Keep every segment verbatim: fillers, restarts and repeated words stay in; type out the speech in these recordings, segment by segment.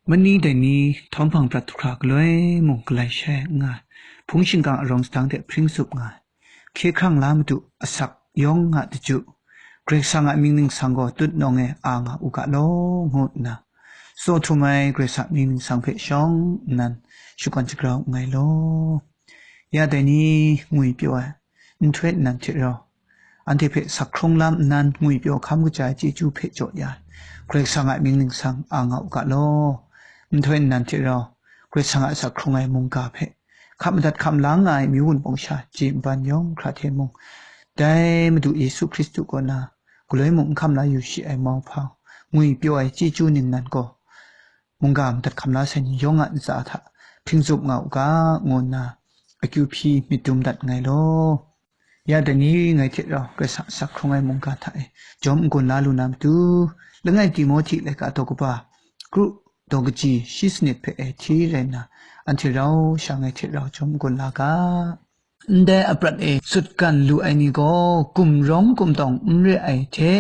Mani dai ni htawm hpang prat hkra galoi mung galai shai n nga ai, hpung shingkang arawng sadang hte hpring tsup nga ai, hkye hkrang la madu asak yawng a daju, Karai Kasang a mying ningsang gaw tut nawng e a nga u ga law, ngu nna, tsaw htum ai Karai Kasang mying ningsang hpe shawng nnan shakawn shagrau nngai law. Ya dai ni ngwi pyaw ai, nhtoi nnan hte rau, anhte hpe sak hkrung lam nnan ngwi pyaw hkam kaja ai chyeju hpe jaw ya ai, Karai Kasang a mying ningsang a nga u ga law. Nhtoi nnan hte rau, Karai Kasang a sak hkrung ai mungga hpe hkap madat hkam lang nga ai amyu wunpawng sha chye nban yawng hkra hte mung, dai Madu Yesu Hkristu kaw na galoi mung n hkam la yu shi ai mauhpa, ngwi pyaw ai chyeju ningnan gaw, mungga madat hkam la sai ni yawng a ntsa hta hpring tsup nga u ga, ngu nna akyu hpyi myit dum dat nngai law. Ya dai ni ngai hte rau Karai Kasang a sak hkrung ai mungga hta e jawm n-gun la lu na matu, langai Timohti laika daw kaba, kru daw kaji shi sanit hpe e hti rai nna, anhte rau sha ngai hte rau jawm n-gun la ga. Ndai aprat e sutgan lu ai ni gaw gumrawng gumtawng n re ai hte,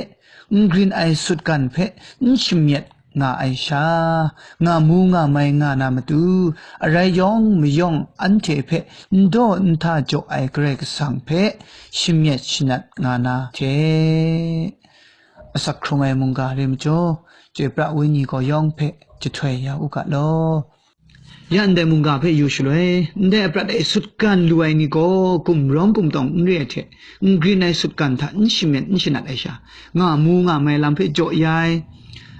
n grin ai sutgan hpe n shamyet nga ai sha, nga mu nga mai nga na matu, arai yawng mayawng anhte hpe n daw n hta jaw ai Karai Kasang hpe shamyet shanat nga na hte, asak hkrung ai mungga re majaw, chyoi pra wenyi gaw yawng hpe jahtoi ya u ga law. Ya ndai mungga hpe yu shaloi, ndai aprat e sutgan lu ai ni gaw gumrawng gumtawng n re ai hte, n grin ai sutgan hta n shamyet n shanat ai sha, nga mu nga mai lam hpe jaw ya ai,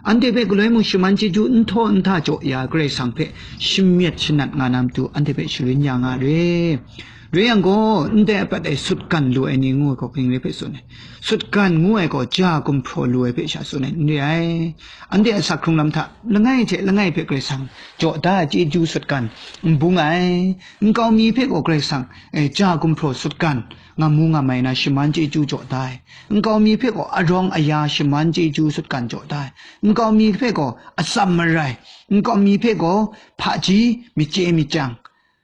anhte hpe galoi mung shaman chyeju n htaw n hta jaw ya ai Karai Kasang hpe shamyet shanat nga na matu, anhte hpe sharin ya nga re. Rai yang gaw, ndai aprat e sutgan lu ai ni ngu ai gaw kaning rai hpe tsun ai? Sutgan ngu ai gaw ja gumhpraw lu ai hpe sha tsun ai n re ai. Anhte a sak hkrung lam hta langai hte langai hpe Karai Kasang jaw da ai chyeju sutgan n bung ai. Nkau mi hpe gaw Karai Kasang, e, ja gumhpraw sutgan nga mu nga mai na shaman chyeju jaw da ai. Nkau mi hpe gaw arawng aya shaman chyeju sutgan jaw da ai. Nkau mi hpe gaw atsam marai, nkau mi hpe gaw hpaji machye machyang,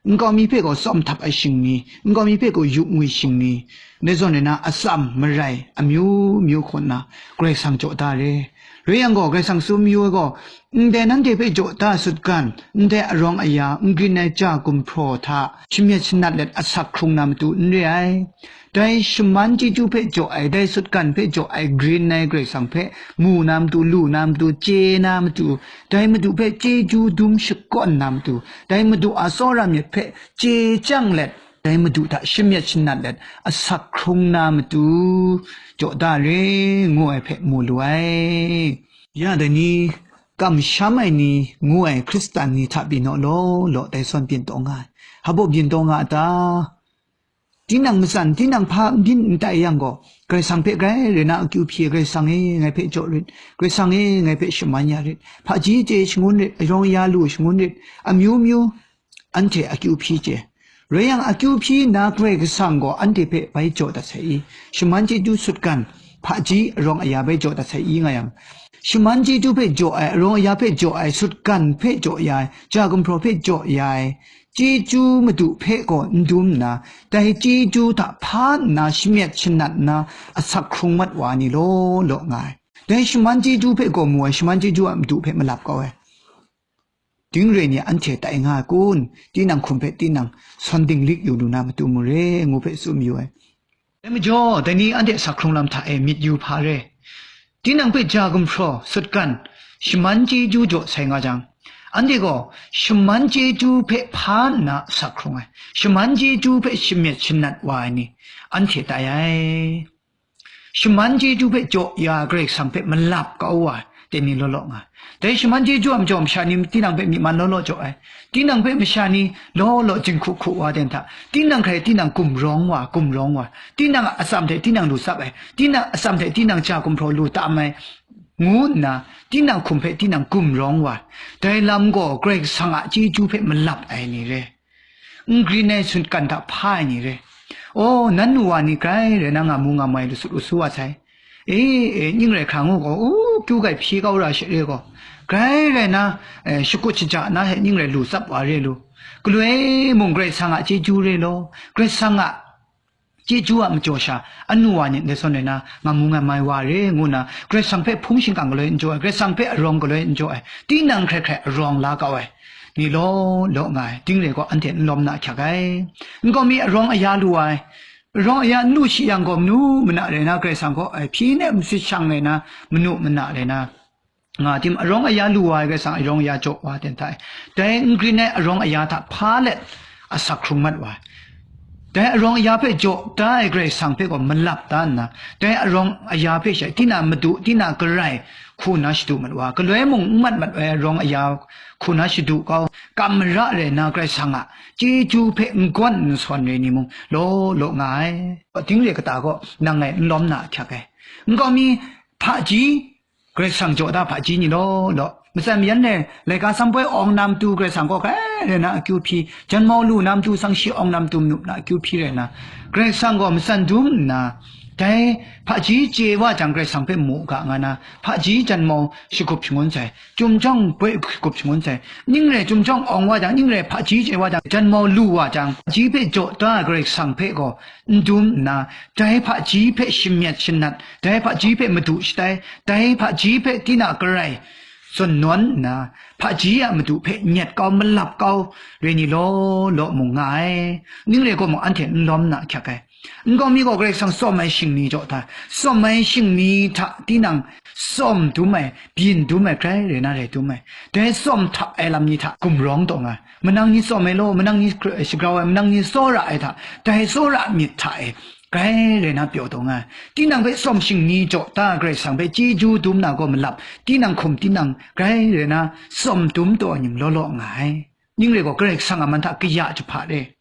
nkau mi hpe gaw tsawm htap ai shingni, nkau mi hpe gaw yu ngwi shingni, dai zawn rai na atsam marai amyu myu hkaw nna Karai Kasang jaw da re. Rai yang gaw, Karai Kasang tsun mayu ai gaw, ndai nanhte hpe jaw da sutgan, ndai arawng aya, n grin ai ja gumhpraw hta shamyet shanat let asak hkrung na matu n re ai. Dai shaman chyeju hpe jaw ai, dai sutgan hpe jaw ai, grin ai Karai Kasang hpe mu na matu, lu na matu, chye na matu, dai Madu hpe chyeju dum shakawn na matu, dai Madu a tsawra myit hpe chye chyang let, dai Madu hta shamyet shanat let, asak hkrung na matu jaw da re, ngu ai hpe mu lu ai. Ya dai ni, kamsham ai ni ngu ai Hkristan ni hta pyi naw law law, dai zawn byin taw nga ai. Hpa baw byin taw nga a ta? Tinang matsan, tinang hpa n byin n tai yang gaw, Karai Kasang hpe grai rai na akyu hpyi, Karai Kasang e, ngai hpe jaw rit, Karai Kasang e, ngai hpe shaman ya rit, hpaji chye shangun rit, arawng aya lu shangun rit, amyu myu anhte akyu hpyi chye. Rai yang, akyu hpyi nna Karai Kasang gaw anhte hpe bai jaw dat sai i? Shaman chyeju sutgan, hpaji arawng aya bai jaw dat sai i nga yang, shaman chyeju hpe jaw ai, arawng aya hpe jaw ai, sutgan hpe jaw ya ai, ja gumhpraw hpe jaw ya ai, chyeju Madu hpe gaw n dum nna, dai chyeju hta hpa nna shamyet shanat nna asak hkrung mat wa ai ni law law nga ai. Dai shaman chyeju hpe gaw mu ai, shaman chyeju a Madu hpe malap kau ai. Ding re ni anhte tai nga ai kun? Tinang hkum hpe tinang sawn dinglik yu lu na matu mu re, ngu hpe tsun mayu ai. Dai majaw, dai ni anhte asak hkrung lam hta e myit yu hpa re. Tinang hpe ja gumhpraw, sutgan, shaman chyeju jaw sai nga jang, anhte gaw shaman chyeju hpe hpa nna asak hkrung ai, shaman chyeju hpe shamyet shanat wa ai ni, anhte tai ai. Shaman chyeju hpe jaw ya Karai Kasang hpe malap kau wa ai, dai ni law law nga ai. Dai shaman chyeju a majaw masha ni tinang hpe myi man law law jaw ai. Tinang hpe masha ni law law jinghku hku wa ai ten hta, tinang hkrai tinang gumrawng wa, gumrawng wa, tinang a atsam hte tinang lu tsap ai, tinang atsam hte tinang ja gumhpraw lu tam ai, ngu nna, tinang hkum hpe tinang gumrawng wa ai. Dai lam gaw Karai Kasang a chyeju hpe malap ai ni re. N grin ai sutgan hta hpa ai ni re. O, nan nu wa ni grai rai na nga mu nga mai lu sut lu su wa sai. E, e, ning rai hkra ngu gaw, u, kyu gai hpyi kau ra she re gaw, grai rai na, e, shakut shaja na he ning rai lu tsap wa re lu. Galoi mung Karai Kasang a chyeju re law, Karai Kasang a chyeju a majaw sha, anu wa ni ndai zawn rai na, ngamu ngamai wa re, ngu nna, Karai Kasang hpe hpung shingkang galoi n jaw ai, Karai Kasang hpe arawng galoi n jaw ai, tinang hkrai hkrai arawng la kau ai ni law law nga ai, ding re gaw anhte n lawm na ahkyak ai. N gaw mi arawng aya lu ai, arawng aya n lu shi yang gaw, manu mana rai na, Karai Kasang gaw, ai, hpyi ne matsit shang rai na, manu mana rai na, nga tim arawng aya lu wa ai Karai Kasang arawng aya jaw wa ten hta e. Dai n grin ai arawng aya hta hpa let asak hkrung mat wa ai. Dai arawng aya hpe jaw da ai Karai Kasang hpe gaw malap da nna, dai arawng aya hpe sha, tina madu, tina garai, hku na shadu mat wa, galoi mung n mat mat ai arawng aya hku na shadu kau, kam mara rai na Karai Kasang a chyeju hpe n gawn n sawn rai ni mung, law law nga ai. Ding re kata gaw nang ngai n lawm na ahkyak ai. N gaw mi, hpaji, Karai Kasang jaw da hpaji ni law law, matsan mayan e, laika samboi awng na matu Karai Kasang gaw grai rai na akyu hpyi, janmau lu na matu, sangshi awng na matu manu na akyu hpyi rai na, Karai Kasang gaw matsan dum nna, dai hpaji chye wa jang Karai Kasang hpe mu ga nga na, hpaji janmau shagup shangun sai, chyum jawng boi shagup shangun sai, ning rai chyum jawng awng wa jang, ning rai hpaji chye wa jang, janmau lu wa jang, hpaji hpe jaw da ai Karai Kasang hpe gaw n dum nna, dai hpaji hpe shamyet shanat, dai hpaji hpe madu shatai, dai hpaji hpe tina garai zawn nawn nna, hpaji a madu hpe nyet kau, malap kau rai ni law law mung nga ai. Ning rai gaw mung, anhte n lawm na ahkyak ai. N gaw mi gaw Karai Kasang tsawm ai shingni jaw hta, tsawm ai shingni hta tinang tsawm dum ai, byin dum ai, grai rai na rai dum ai. Dai tsawm htap ai lam ni hta gumrawng taw nga ai. Manang ni tsawm ai law, manang ni shagrau ai, manang ni tsawra ai hta, dai tsawra myit hta e, grai rai na pyaw taw nga ai. Tinang hpe tsawm shingni jaw da Karai Kasang hpe chyeju dum na gaw malap, tinang hkum tinang grai rai na tsawm dum taw ai ni law law nga ai. Ning rai gaw, Karai Kasang a man hta kaya jahpa re,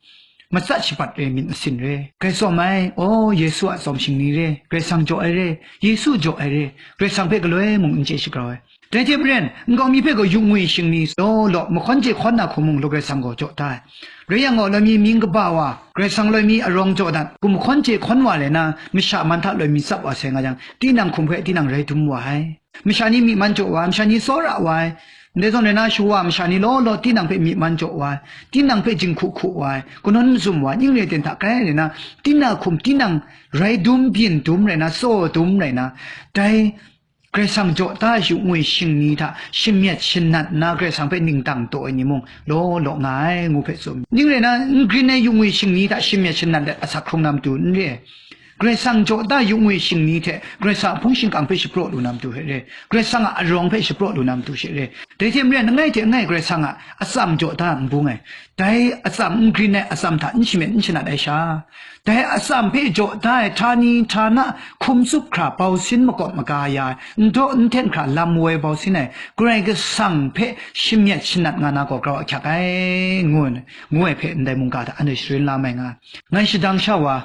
matsat shabat re, myit masin re. Grai tsawm ai, aw, Yesu a tsawm shingni re, Karai Kasang jaw ai re, Yesu jaw ai re, Karai Kasang hpe galoi mung n chye shagrau ai. Dai hte maren, nkau mi hpe gaw yu ngwi shingni law law, mahkawn chye hkawn na hku mung law Karai Kasang gaw jaw da ai. Rai yang gaw, loi mi mying kaba wa, Karai Kasang loi mi arawng jaw dat, hku mahkawn chye hkawn wa rai na, masha man hta loi mi tsap wa sai nga yang, tinang hkum hpe tinang rai dum wa ai. Masha ni myi man jaw wa ai, masha ni tsawra wa ai, ndai zawn rai na, shawa masha ni law law tinang hpe myi man jaw wa ai, tinang hpe jinghku hku wa ai, kanawn mazum wa ai, ning rai ten hta grai rai na, tinang hkum tinang rai dum byin dum rai na, tsaw dum rai na, dai Karai Kasang jaw da ai yu ngwi shingni hta shamyet shanat nna Karai Kasang hpe ningdang taw ai ni mung law law nga ai, ngu hpe tsun. Ning rai na, n grin ai yu ngwi shingni hta shamyet shanat let asak hkrung na matu n re ai. Karai Kasang jaw da yu ngwi shingni hte Karai Kasang a hpung shingkang hpe shapraw lu na matu hte re, Karai Kasang a arawng hpe shapraw lu na matu she re. Dai hte maren, langai hte langai Karai Kasang a atsam jaw da n bung ai. Dai atsam, n grin ai atsam hta n shamyet n shanat ai sha, dai atsam hpe jaw da ai htani htana hkum tsup hkra bausin makawp maga ya ai, n daw n hten hkra lam woi bausin ai Karai Kasang hpe shamyet shanat nga na gaw grau ahkyak ai, ngu, ngu ai hpe ndai mungga hta anhte sharin la mai nga ai. Ngai shadang sha wa,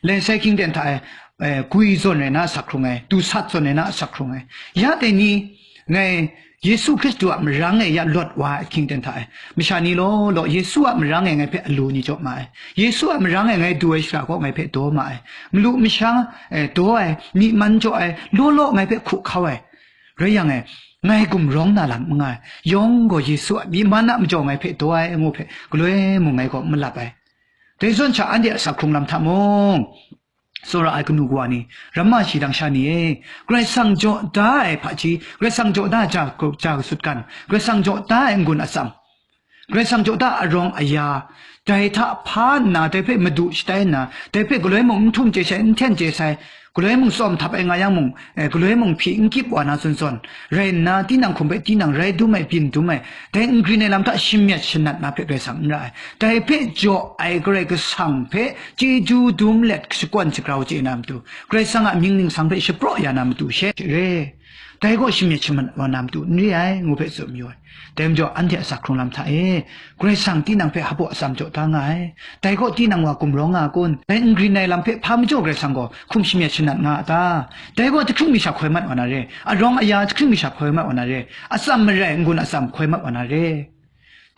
Lai Sai Hkying ten hta e, e, gwi zawn rai na asak hkrung ai, du sat zawn rai na asak hkrung ai. Ya dai ni, ngai Yesu Hkristu a marang e ya lawt wa ai ahkying ten hta e, masha ni law law Yesu a marang e ngai hpe alu ni jaw ma ai. Yesu a marang e ngai du ai shara gaw ngai hpe daw ma ai. Malu masha, e, daw ai, myi man jaw ai, law law ngai hpe hku hkau ai. Rai yang e, ngai gumrawng na lam n nga ai. Yawng gaw Yesu a myi man a majaw ngai hpe daw ai, ngu hpe galoi mung ngai gaw malap ai. Dai zawn sha anhte a asak hkrung lam hta mung, tsawra ai kanu kawa ni, ramma shi dang sha ni e, Karai Kasang jaw da ai hpaji, Karai Kasang jaw da ai ja, ja kasutgan, Karai Kasang jaw da ai n-gun atsam, Karai Kasang jaw da ai arawng aya, dai hta hpa nna, dai hpe madu shatai nna, dai hpe galoi mung n htum chye sai, n hten chye sai, galoi mung tsawm htap ai nga yang mung, e, galoi mung hpyi n kyip wa na zawn zawn, rai nna, tinang hkum hpe tinang rai dum ai, byin dum ai, dai n grin ai lam hta shamyet shanat na hpe Karai Kasang n ra ai. Dai hpe jaw ai Karai Kasang hpe chyeju dum let shakawn shagrau chye na matu, Karai Kasang a mying ningsang hpe shapraw ya na matu she re, dai gaw shamyet shamat wa na matu n re ai, ngu hpe tsun mayu ai. Dai majaw, anhte a asak hkrung lam hta e, Karai Kasang tinang hpe hpaw atsam jaw da nga ai. Dai gaw tinang wa gumrawng nga a kun? Dai n grin ai lam hpe hpa majaw Karai Kasang gaw hkum shamyet shanat nga a ta? Dai gaw jahkring mi sha hkoi mat wa na re, arawng aya jahkring mi sha hkoi mat wa na re, atsam marai n-gun atsam hkoi mat wa na re.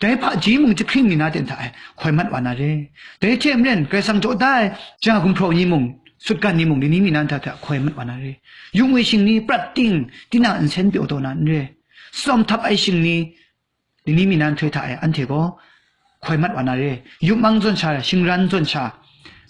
Dai hpaji mung jahkring mi na ten hta e hkoi mat wa na re. Dai hte maren, Karai Kasang jaw da ai ja gumhpraw ni mung, sutgan ni mung, dai ni mi na hta hta hkoi mat wa na re. Yu ngwi shingni prat ting, tinang nsen pyaw taw na n re. Tsawm htap ai shingni, dai ni mi na nhtoi hta e anhte gaw hkoi mat wa na re. Yupmang zawn sha, shingran zawn sha,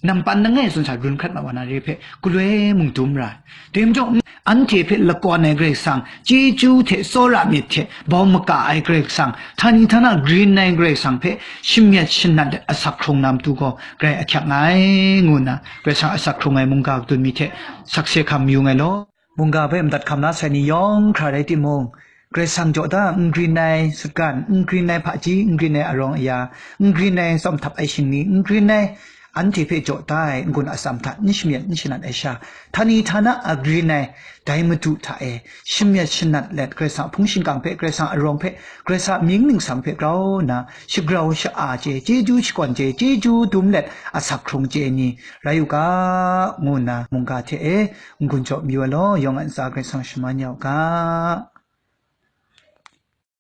nampan langai tsun sa run hkrat ma wa na re hpe galoi mung dum ra ai. Dai majaw, anhte hpe lakawn ai Karai Kasang, chyeju hte tsawra myit hte bau maka ai Karai Kasang, htani htana grin ai Karai Kasang hpe shamyet shanat let asak hkrung na matu gaw grai ahkyak nga ai, ngu nna Karai Kasang asak hkrung ai mungga kadun mi hte sakse hkam yu ngai law. Mungga hpe madat hkam la sai ni yawng hkra rai timung, Karai Kasang jaw da n grin ai sutgan, n grin ai hpaji, n grin ai arawng aya, n grin ai tsawm htap ai shingni, n grin ai anhte hpe jaw da ai n-gun atsam hta n shamyet n shanat ai sha, htani htana a grin ai dai Madu hta e shamyet shanat let, Karai Kasang a hpung shingkang hpe, Karai Kasang a arawng hpe, Karai Kasang a mying ningsang hpe grau nna, shagrau sha-a chye, chyeju shakawn chye, chyeju dum let asak hkrung chye ni rai u ga, ngu nna mungga hte e n-gun jaw mayu ai law, yawng a ntsa Karai Kasang shaman ya u ga.